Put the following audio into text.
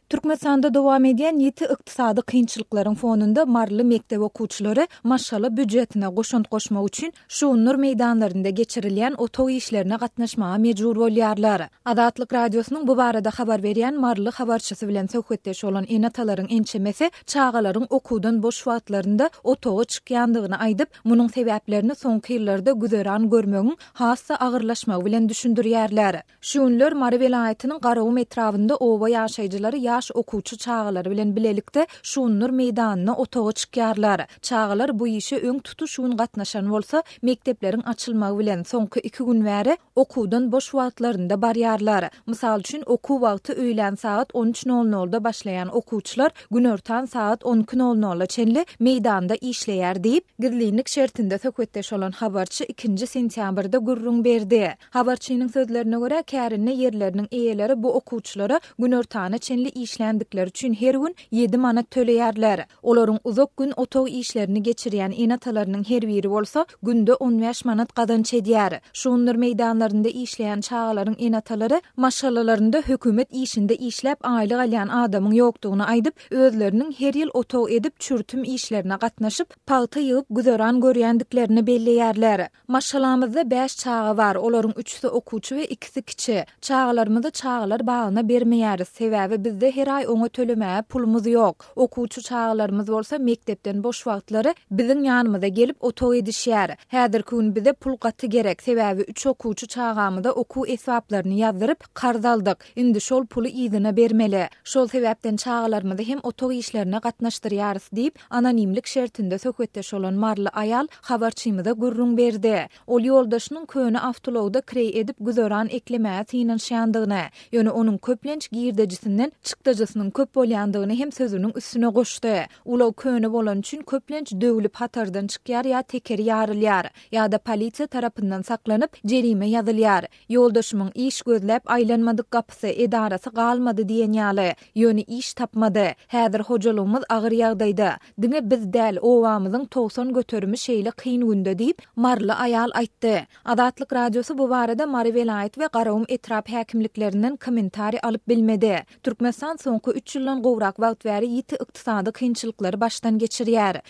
Türkmenistanda dowam edýän ýiti ykdysady kynçylyklaryň fonunda maryly mekdep okuwçylary maşgala býujetine goşant goşmak üçin şugundyr meýdanlarynda geçirilýän otag işlerine gatnaşmaga mejbur bolýarlar. Azatlyk Radiosynyň bu barada habar berýän maryly habarçysy bilen söhbetdeş bolan ene-atalaryň ençemesi çagalaryň okuwdan boş wagtlarynda otaga çykýandygyny aýdyp, munuň sebäplerini soňky ýyllarda güzeran görmegiň has-da agyrlaşmagy bilen düşündirýärler. Şu günler Mary welaýatynyň Garagum etrabynda oba ýaşaýjylary ýaş okuwçy çagalary bilen bilelikde şugundyr meýdanyna otaga çykýarlar. Çagalar bu işe öň tutuş gün gatnaşan bolsa, mekdepleriň açylmagy bilen, soňky iki gün bäri okuwdan boş wagtlarynda barýarlar. Mysal üçin, okuw wagty öýlän sagat on üç nol nolda başlaýan okuwçylar günortan sagat on iki nol nola çenli meýdanda işleýär diýip, gizlinlik şertinde söhbetdeş bolan habarçy ikinji sentýabrda gürrüň berdi. Habarçynyň sözlerine görä, kärende ýerleriniň eýeleri bu okuwçylara günortana çenli işländikleri üçin her gün ýedi manat töleýärler. Olaryň uzak gün otag işlerini geçirýän ene-atalarynyň her biri bolsa günde 15 manat gazanç edýär. Şugundyr meýdanlarynda işleýän çagalaryň ene-atalary maşgalalarynda hökümet işinde işläp aýlyk alýan adamyň ýokdugyny aýdyp, özleriniň her ýyl otag edip çürtüm işlerine gatnaşyp, pagta ýygyp güzeran görýändiklerini belleýärler. Maşgalamyzda bäş çaga bar, olaryň üçüsi okuwçy we ikisi kiçi. Çagalarymyzy çagalar bagyna bermeýäris, sebäbi bizde her aý oňa tölemäge pulumyz ýok. Okuwçy çagalarymyz bolsa mekdepden boş wagtlary biziň ýanymyza gelip otag edişýär. Häzirki gün bize pul gaty gerek, sebäbi üç okuwçy çagamyza okuw esbaplaryny ýazdyryp, karz aldyk. Indi şol puly yzyna bermeli. Şol sebäpden çagalarymyzy hem otag işlerine gatnaşdyrýarys diýip, anonimlik şertinde söhbetdeş bolan maryly aýal habarçymyza gürrüň berdi. Ol ýoldaşynyň köne awtoulagda kireý edip güzeran eklemäge synanyşýandygyny, ýöne onuň köplenç girdejisinden çykdajysynyň köp bolýandygyny hem sözüniň üstüne goşdy. Ulag köne bolany üçin köplenç döwlüp hatardan çykýar ýa tekeri ýarylýar, ýa-da polisiýa tarapyndan saklanyp, jerime ýazylýar. Ýoldaşymyň iş gözläp aýlanmadyk gapysy, edarasy galmady diýen ýaly. Ýöne iş tapmady. Häzir hojalygymyz agyr ýagdaýda. Diňe biz däl, obamyzyň 90 göterimi şeýle kyn günde diýip, maryly aýal aýtdy. Azatlyk Radiosy bu barada Mary welaýat we Garagum etrap häkimliklerinden kommentariý alyp bilmedi. Türkmenistan soňky üç ýyldan gowrak wagt bäri ýiti ykdysady kynçylyklary başdan geçirýär.